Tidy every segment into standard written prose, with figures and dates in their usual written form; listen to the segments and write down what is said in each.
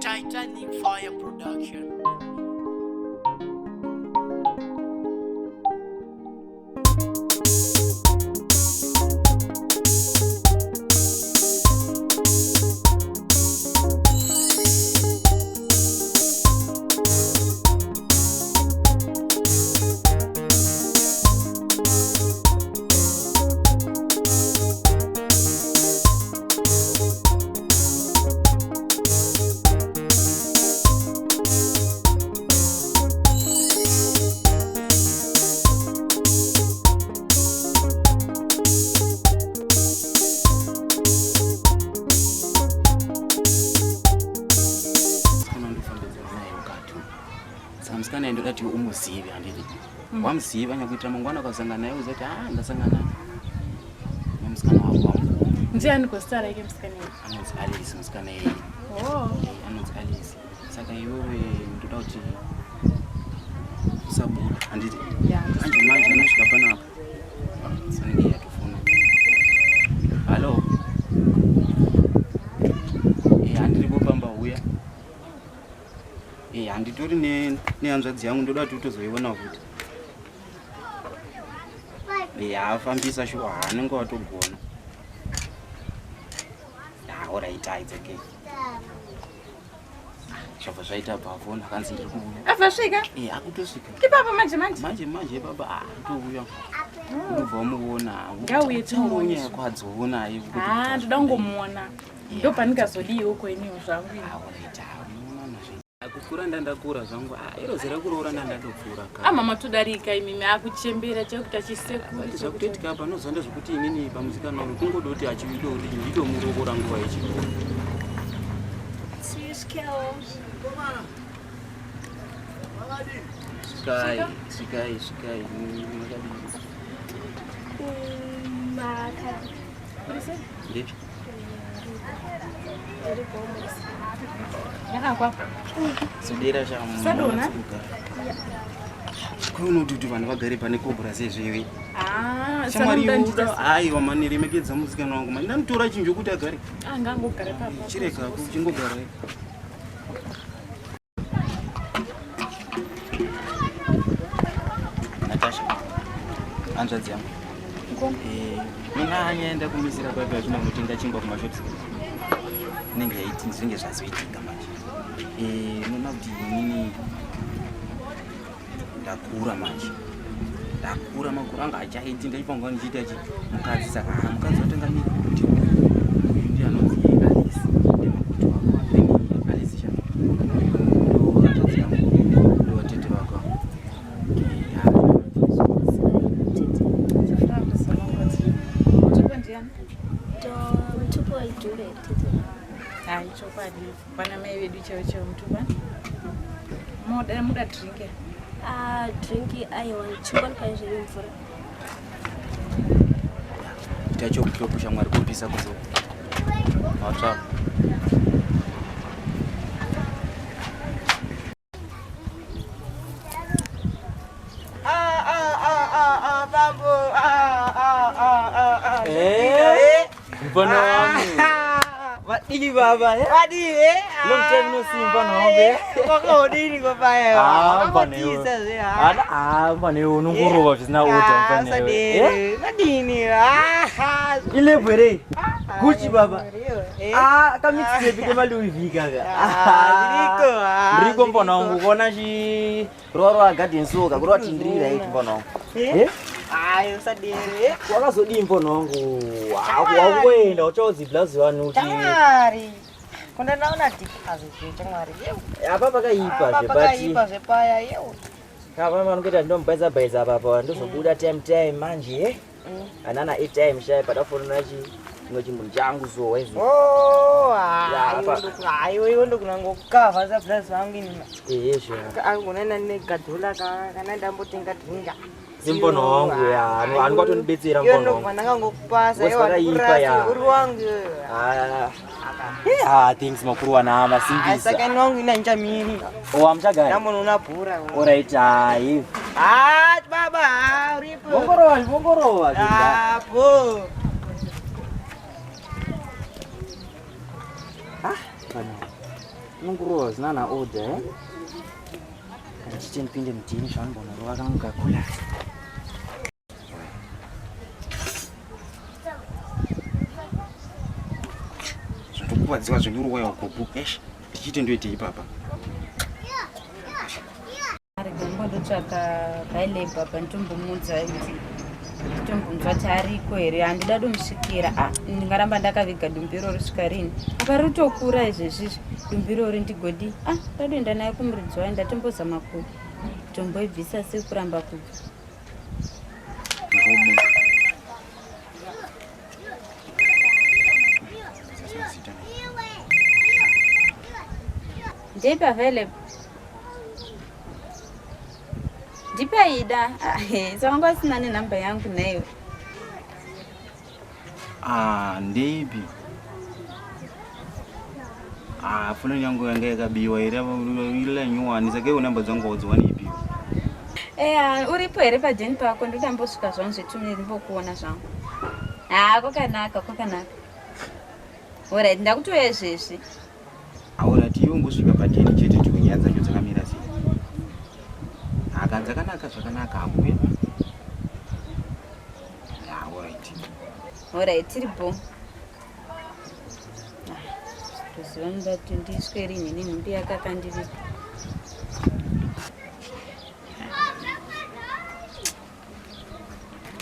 Titanic Fire Production. Saka musikana ndoda kuti umuzive handiti wamuziva nyakuitira mangwana ukasangana naye uzoti a ndasangana nemusikana wako wangu. Ndiani kozita rake musikana uyu? Anonzi Alice musikana iyeye. Oh. Anonzi Alice. Saka iwewe ndoda kuti usabuda handiti? Yeah. Manje manje anosvika panapa anenge yatofona. Hallo. Handiripo pamba, uya. Handitori nehanzvadzi yangu, ndoda kuti utozoiona futi. Afambisa shuwa, anenge watogona. Alright, it's okay. Zvabva zvaita bhavona, akanzi ndiri kuuya. Abva svika? Akutosvika. Ipapa manje manje? Manje manje ipapa akutouya. Ndobva wamuona. Ngauye timuone. Nyaya kwadzoona. Ah, ndoda kungomuona. Ndopandingazodiwo kweniwo zvangu. Alright, unoona zve. Kukura ndandakura zvangu. Iro zera kuroora ndandatopfuura ka. Ah, mama todarika imimi, akuchembera chakuita chisekuru. But zvakutoitika apa nozonda zvekuti inini pamusikana uyu kungoda kuti achiida kuti nditomuroora nguva yechikoro. Svikai, svikai, svikai. Makadii? Ndepi? Yakakwa. Sodera shamu. Sadona? Kuno kuti vanhu vagare pane kobra sezvewe. Ah, Shamwari saka iwe, ndandita. aiwa mani, remekedza musikana wangu mani, ndanotora chinhu chokuti agare. Ah, ngangogara papa. Chirega chingogara. Natasha, hanzvadzi yangu. Mina anyaenda kumisira paipa achina kunotenga chingwa kumashops. Inenge yaiti zvinenge zvazoitika manje. Unoona kuti inini ndakura manje. Ndakura, makore anga achaiti ndaifanirwa ndichiita chi mukadzi. Saka mukadzi watanga ni kuti uyu ndiye anonzi Alice. Ndiye makuti wako. Then Alice sha. Ndo hanzvadzi yangu. Ndo vatete vako. Mutupo ndiani? Mutupo waidhure tete. Hai, chokwadi. Vana mai vedu chaivo chaivo mutupo. Muda muda drink here? Ah, drink aiwa, chingwa pane zviri mvura. Ita chokuchoku shamwari, kupisa kuzo. Watsva. Bambo, Mfana wangu. Vadii baba, vadii eh? Long time no see, mfana wangu, eh. Wakaodini kwapaya? Ah, mfana iwe. Wakatisa zve, ah. Ana ah mfana iwe unongorova zvisina order mfana iwe. Eh? Sadere, vadini? Ah, Ilebhu here? Gucci baba. Eh? Ah, ka mixtape kema Louis V kaka. Ah, zviriko, ah, Ndiri mfana wangu zviriko. kuona chi rova rova garden soka kurova tindiri right mfana wangu. Eh? Ayo sadere. Eh? Wakazodii mfana wangu? Wakuenda uchaudzi blazi wanu kuti Chamwari. Kunda ndaona deposit chamwari. Yeu. apa pakaipa Apa zvebati. pakaipa zvepaya yeu. Kava vanongoita ndomubhaisa bhaisa apa ndozobuda time time manje eh? Anana airtime shai padafonera chi chimwe chimunhu changu so waizi. Oh, Ya, ah, apa. iwe iwe ndokunangokavha sablazi vangu inima. Ehe zve. Angonana negadhola kana ndambotenga dringa. Simbono wangu ya, anongatondibetsera Iwe mbono wangu. ndobva ndakangokupasa Wesi iwe pakaipa ya. uri wangu iwe. Ah, eh, ah, thanks makuru wana Ah, masimbisa. saka ini wangu ina nchamiri. Oh, amuchagari. Ndambonoona bhora. Alright, ah, hivi. Ah, baba, ah, uripo. Bongorova, bongorova. Ah, bo. Ah, bana. Unongorova zvisina na order eh? Kana tichite ndipinde mudhini zvanombonorova kangu kakula. Zvindokuvadziwa zvinorowa gogo. Eish, tichite ndoitei ipapa? Rega ndimbodotsvaka vailebha apa nditombomuudza kuti nditombonzwa kuti ariko here handida domusvikira a ndingaramba ndakaviga dumbu iroro svika rini apa ritokura izvezvizvi dumbu irori ndigodi a ndadoenda naye kumuridzi wayo ndatombozama kutomboibvisa sei kuramba kubva Ndeipi available? Ndipaida. Saka wanga usina nenhamba yangu naiwe. Ah, ndeipi? Ah, foni yangu yanga yakabiwa here ile nyuwani saka iwe namba dzangu haudziwani ipi? Eya, uripo here padheni pako ndotambosvika zvangu zvetumire ndimbokuona zvangu. Haa, kwakanaka, kwakanaka. Alright, ndakutouya izvezvi. Alright, iwe ungosvika padheni chete tiwe nyaya dzacho dzakamira sei. Aka dzakanaka zvakanaka hakuya. Yeah, alright. Alright, tiri bho. Toziva ndati ndisweri inini nhumbi yakakandiviga.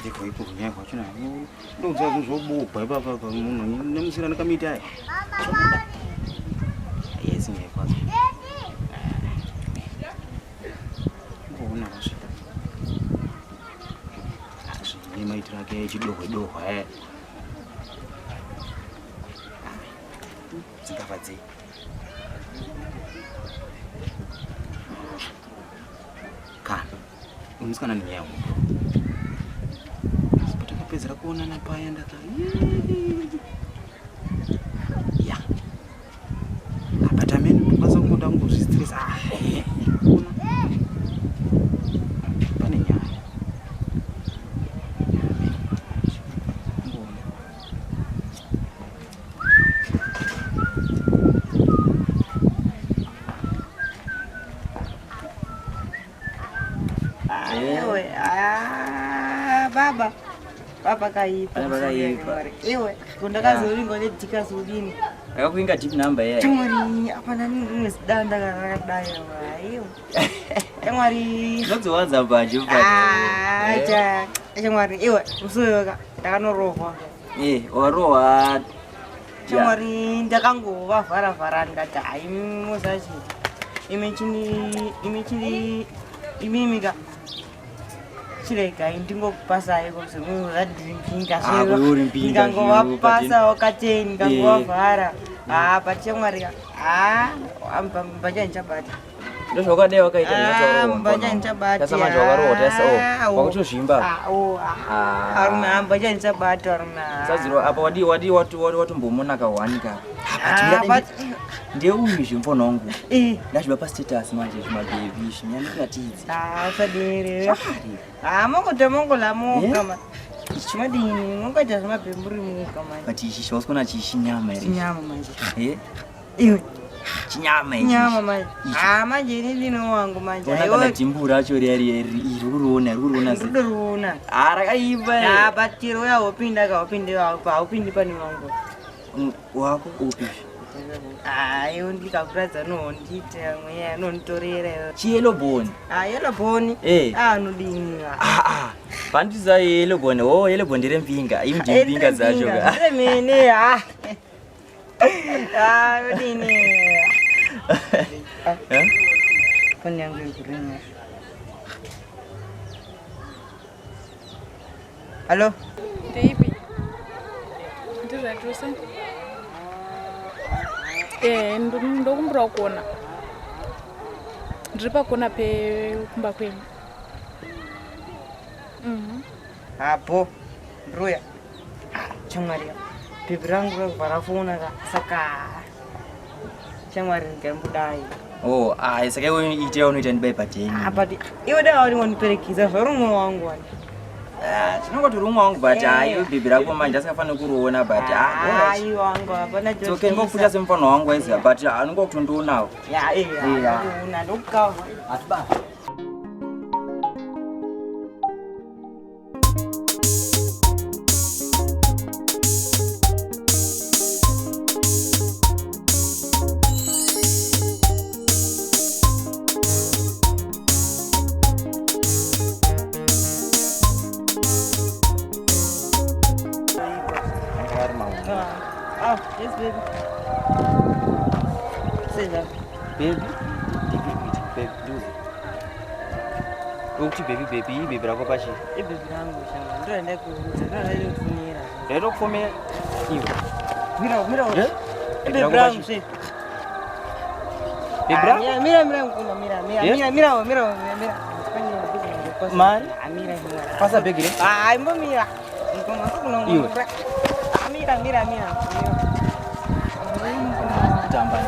Ndiko ipo kunyaya kwacho na. Ndonzwa zvinhu zvobukwa ipapa pa munhu nemusira nekamita aya. Zvobuda. Yes, nyaya kwacho. Ngoona wasvika. Zvine maitiro ake echidohwe dohwe aya. Dzingava dzei? Kana unosikana nenyaya hombe. Asi patakapedzera kuonana paya ndaka ya but amene ndokwanisa kungoda kungozvistress ah eh, ona pane nyaya Ngoona. Iwe, ah, baba baba kaipa Baba kaipa. iwe kundakazoringwa nedhikazodini Akakuinga deep number yeah. chamwari apana rimwe zidanda rakadai iwe chamwari Unodziwanza mbanje Ah, chamwari iwe musoyoka ndakanorovwa Eh, warohwa. Chamwari ndakangovavhara-vhara ndikati hayi musachi imi chini imi chini imimika chiregai ndingokupasai ndiri Ah, uri mbinga ndikangovapasa wakateni ndikangovavhara haa but chamwari haa mbanja ndichabata Ndozvakadai wakaita Ah, mbanja ndichabata Tasa manje wakarohwa tasa oh. Wakutozvimba. Ah. arume mbanja ndichabata arume Saziro apa wadi wadi watu wadi watombomona ka one ka. Ah, but Ndeuyu zvimfona wangu. eh Ndazviba pa status manje zvimabhebi izvi nyandikatidzi. Ah, usadere. Ah, mongoita mongolamuka ma. Madini, mongoita zvemabhemburi muka manje. But ichi chawasikuona chichinyama here? Chinyama manje. Eh? Iwe, Chinyama ichi. chinyama manje. Ichi. Ah, manje ini ndine wangu manje. Ona kana Aiwa, dhimbu racho riya riya iri uri kuriona uri kuriona se. ndodoriona. Ah, rakaipa. Ah, but chero uya wopinda ka haupindi haupindi pane wangu. Wako upi? Ah, iwe ndikakuratidza nondiita mweya nonditorera iwe. Chiyellow bone. Ah, yellow bone. Eh. Ah, anodini. Ah ah. Pandiza yellow bone. Oh, yellow bone ndere mbinga. Imi ndiye mbinga dzacho ka. Ndemene, ah. Ah, odini. Eh? Foni yangu iri kuringa. Hallo? Ndeipi? Ndizvatose. Eh, ndokumbira kuona. Ndiri pakona pekumba kwenyu. Mhm. Apo, ndruya. Ah, Chamwari, bhebhi rangu rakubva rafona ka saka chamwari ndikambudai. Oh, ah, saka iwe ite unoita ndibai pateni. Ah, but iwe dai waringondiperekidza zvauri umwe wangu wani. Ah, tinongoti rumwe wangu but hayi bhebhi rako manje asikafaniri kuruona but ah, Ayi wangu hapana It's okay ndingokufuta semufana wangu waiziva but anonga kutondionawo Ya, eh, Yeah. una ndokukawa. Atiba. Ah, yes baby. Seza. Baby, baby, ndiuze. Ukuti baby baby ibhebhi rako pachi. Ibhebhi rangu shanga. Ndoenda kuudza, ndoenda kufunira. Ndaitokufomera iwe. Mira, mira. Eh? Ibhebhi rangu she. Bhebhi rako? Mira, mira, mira mkunda, mira, mira, Eh? mira, mira, mira, mira, mira. Fanya business. Mari? Ah, mira, mira. Pasa bhegi re. Ah, imbomira. Mkunda, mkunda, Iwe. mkunda. Ah, mira, mira, mira. Kutamba.